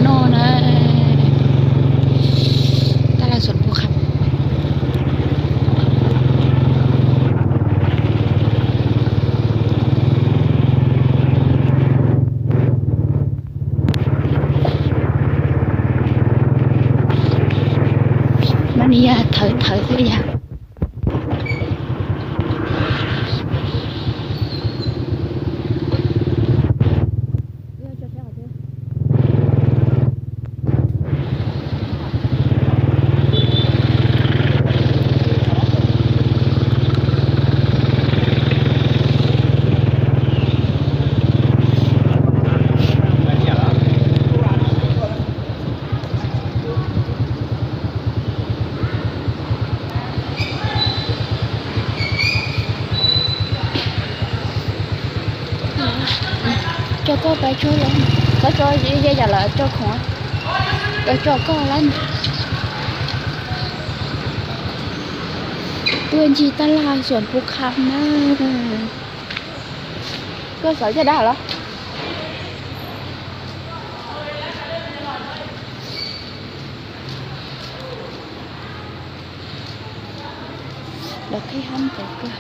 No na, tab laj xuam pub kham. Mas nws yog thawv thawv xwb yog. Coj koj pais tsuag lawm, koj tso ya yam lawm tso khoom, koj tso koj lawm. Tuaj ncig tab laj xuam pub kham na. Koj xav caj dab los? Lawv qhib hab ntawd kawg.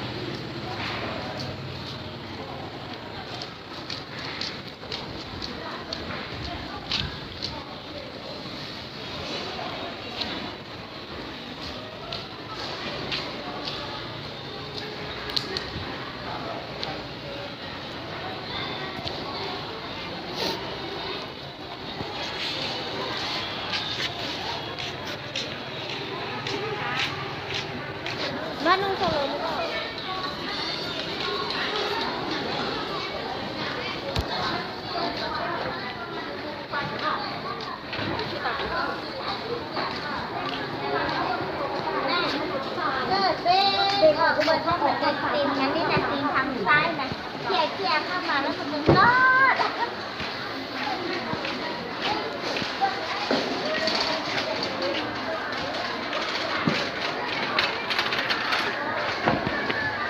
Tìm ngắn đi nè, tìm thằng Sai nè. Kia kia không mà nó không có.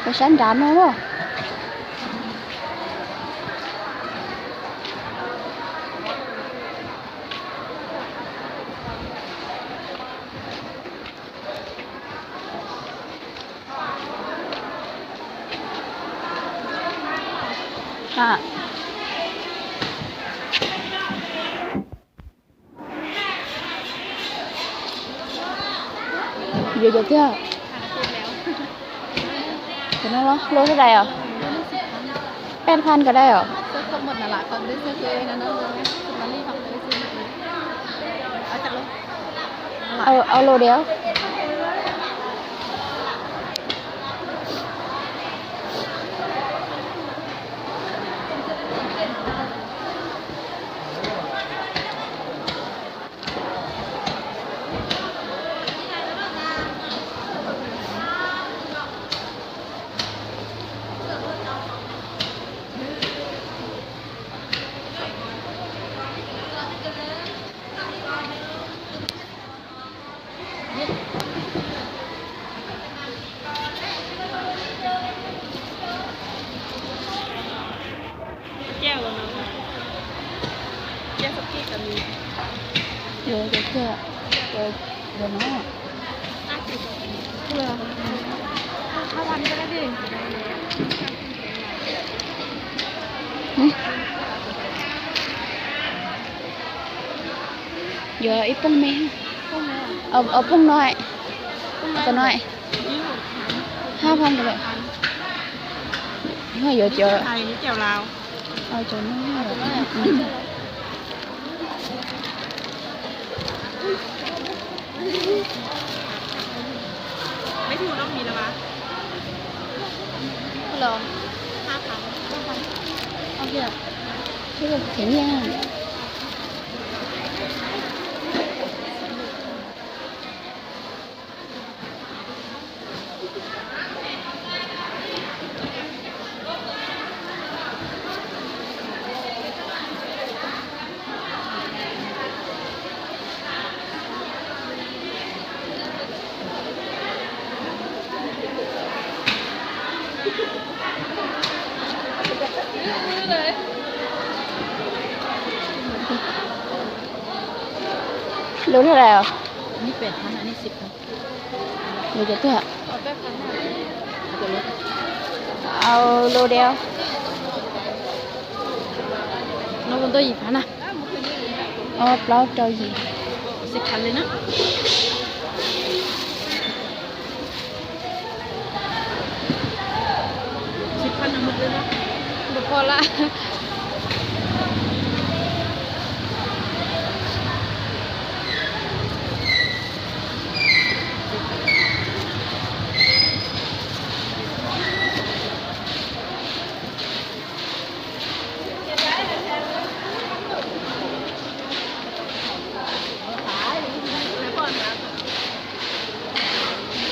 Peb sab nrad no. Yuav cov twg? Cov no los lub tab dais os? Peb phan ko dais os? Au lus diam. Ua cov kiag, cov no. Yuav ib pooj me, pooj no, no, hab pha, yuav cov, cov no. Hello. Hello. Hello. Lus li lawm. Yus cov twg? Au, lus diam. Ob plaub rau yim.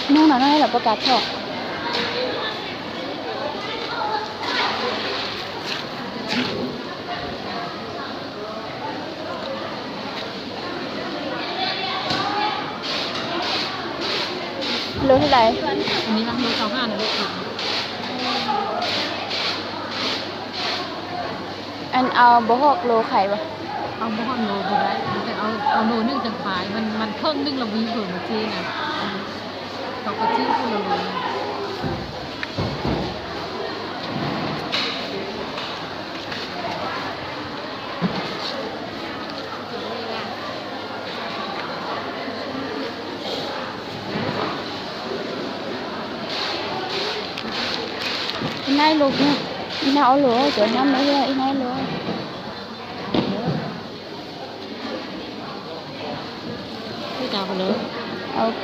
Hnub no no los puas kam tho? Lus li lawm. Anh ao bó hộp lùa khải mà. Ao bó hộp lùa thì đấy, thì phải ao, ao nồi nước chẳng phải, mình, mình thơm nước là vì hở một chi nè. Có, có chứ, không là lùa. Ib nab lus, ib nab ob lus, cov nab me ib nab lus.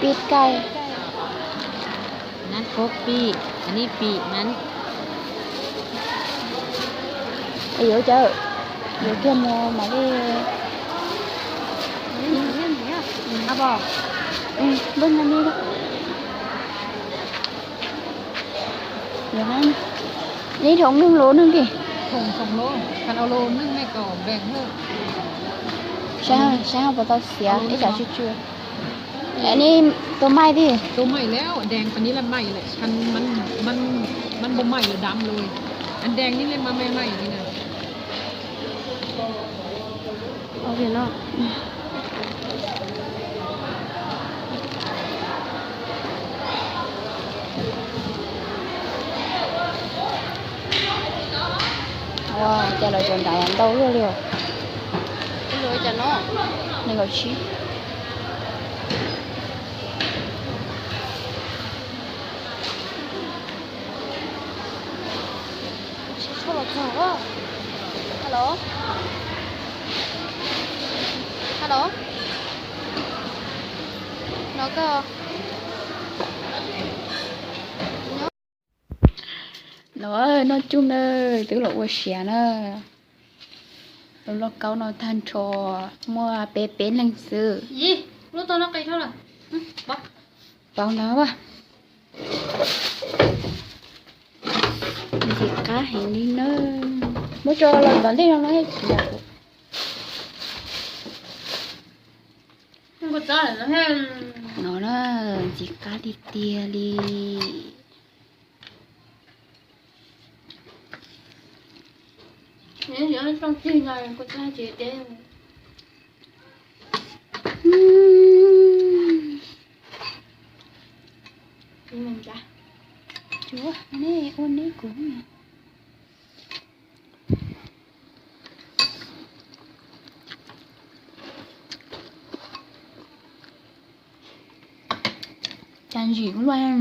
Pib kaij. Nab pob pim, anib pim nab. Yuav cawm, yuav kiag mus mam li. Lub nab me. Neb thov neeg lus neeg kis. Saib, saib puas tau xiav ib tsam tsw tsw. Neb tua maij thiab. Ua cas lawv cov nrad ntau luaj li os. Nees nkaum tsib. Hello. Hello. No koj. No, noj cub na, twb los ua siav na. Lub lauj kaub no tag nrho muaj peb peb leeg xwb. Pauv ntawd a. Ntxim qab heev li na. Muab tso los tom ntej no na, tsis yog kuv. No na, ntxim qab tiag tiag li. Cuag nej ua neb kuv. Cas ntsim luaj.